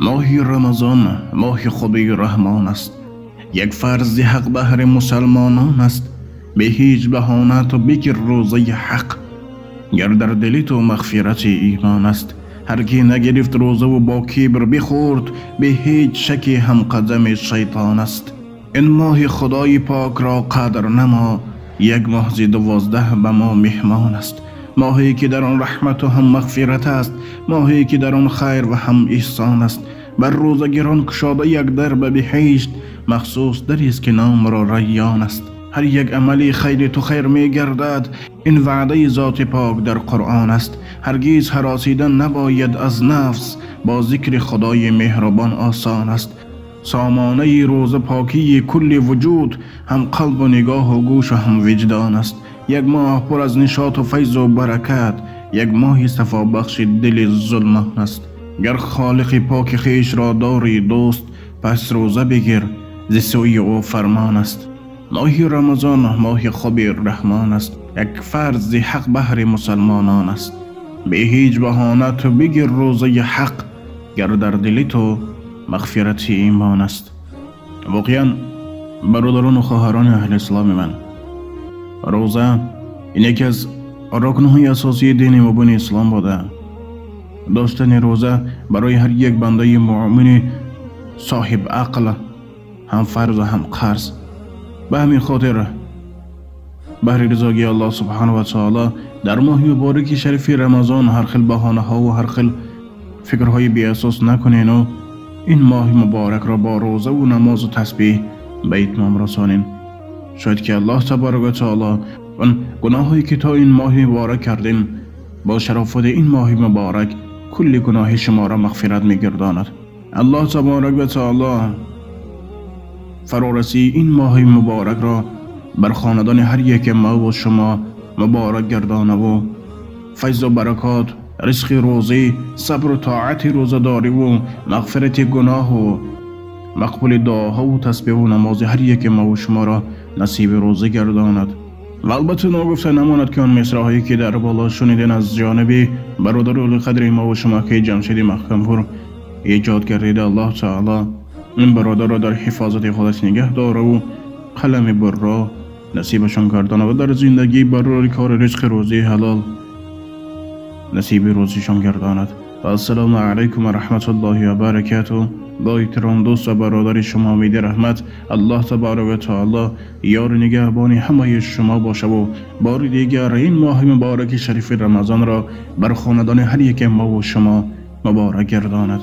Моҳи Рамазон моҳи хуби Раҳмон аст, як фарзи ҳақ баҳри мусалмонон аст. Бе ҳеҷ баҳона ту бигир рӯзаи ҳақ, гар дар дили ту мағфирати имон аст. Ҳар ки нагирифт рӯзаву бо кибр бихӯрд, бе ҳеҷ шаке ҳамқадами шайтон аст. Ин моҳи Худои покро қадр намо, як моҳ зи 12 ба мо меҳмон аст. Моҳе ки дар он раҳмату ҳам мағфират аст, моҳе ки дар он хайр ва ҳам эҳсон аст. Бар рӯзагирон кушода як дар ба биҳишт, махсус дарест ки номро Райён аст. Ҳар як амали хайри ту хайр мегардад, ин ваъдаи зоти пок дар Қуръон аст. Ҳаргиз ҳаросидан набояд аз нафс, бо зикри Худои меҳрубон осон аст. Сомонаи рӯза покии кулли вуҷуд, ҳам қалбу нигоҳу гӯшу ҳам виҷдон аст. Як моҳ пур аз нишоту файзу баракат, як моҳи сафобахши дили зулмон аст. Гар холиқи поки хешро дорӣ дӯст, пас рӯза бигир, зи сӯи ӯ фармон аст. Моҳи Рамазон моҳи хуби Раҳмон аст, як фарзи ҳақ баҳри мусалмонон аст. Бе ҳеҷ баҳона ту бигир рӯзаи ҳақ, гар дар дили ту мағфирати имон аст. Воқеан бародарону хоҳарони аҳли исломи ман, рӯза ин яке аз рукнҳои асосии дини мубини ислом буда. Доштани рӯза барои ҳар як бандаи муъмини соҳиб ақл ҳам фарзу ҳам қарз. Ба ҳамин хотир баҳри ризогии Аллоҳ субҳанаҳу ва таоло дар моҳи мубораки шарифи Рамазон ҳар хел баҳонаҳову ҳар хел фикрҳои беасос накунену ин моҳи муборакро бо рӯзаву намозу тасбеҳ ба итмом расонем. Шояд ки Аллоҳ табарак ва таоло он гуноҳҳое ки то ин моҳи муборак кардем, бо шарофати ин моҳи муборак кулли гуноҳи шуморо мағфират мегардонад. Аллоҳ табарак ва таоло фарорасии ин моҳи муборакро бар хонадони ҳар яке мо ва шумо муборак гардонаву файзу баракот, ризқи рӯзӣ, сабру тоати рӯзадориву мағфирати гуноҳу мақбули дуоҳову тасбеҳу намози ҳар яке мо ва шуморо насиби рӯзӣ гардонад. Ва албатта ногуфта намонад ки он мисраҳое ки дар боло шуниден аз ҷониби бародари олиқадри мо ва шумо ки Ҷамшиди Маҳкампур эҷод гардида, Аллоҳ таоло ин бародарро дар ҳифозати худаш нигаҳ дораву қалами бурро насибашон гардонад ва дар зиндагӣ барори кори ризқи рӯзии ҳалол насиби рӯзишон гардонад. Ассалому алайкум ва раҳматуллоҳи ва баракатуҳ. Бо эҳтиром дӯст ва бародари шумо Умиди Раҳмат. Аллоҳ табарак ва таоло ёру нигаҳбони ҳамаи шумо бошаву бори дигар ин моҳи мубораки шарифи Рамазонро бар хонадони ҳар яке мо ва шумо муборак гардонад.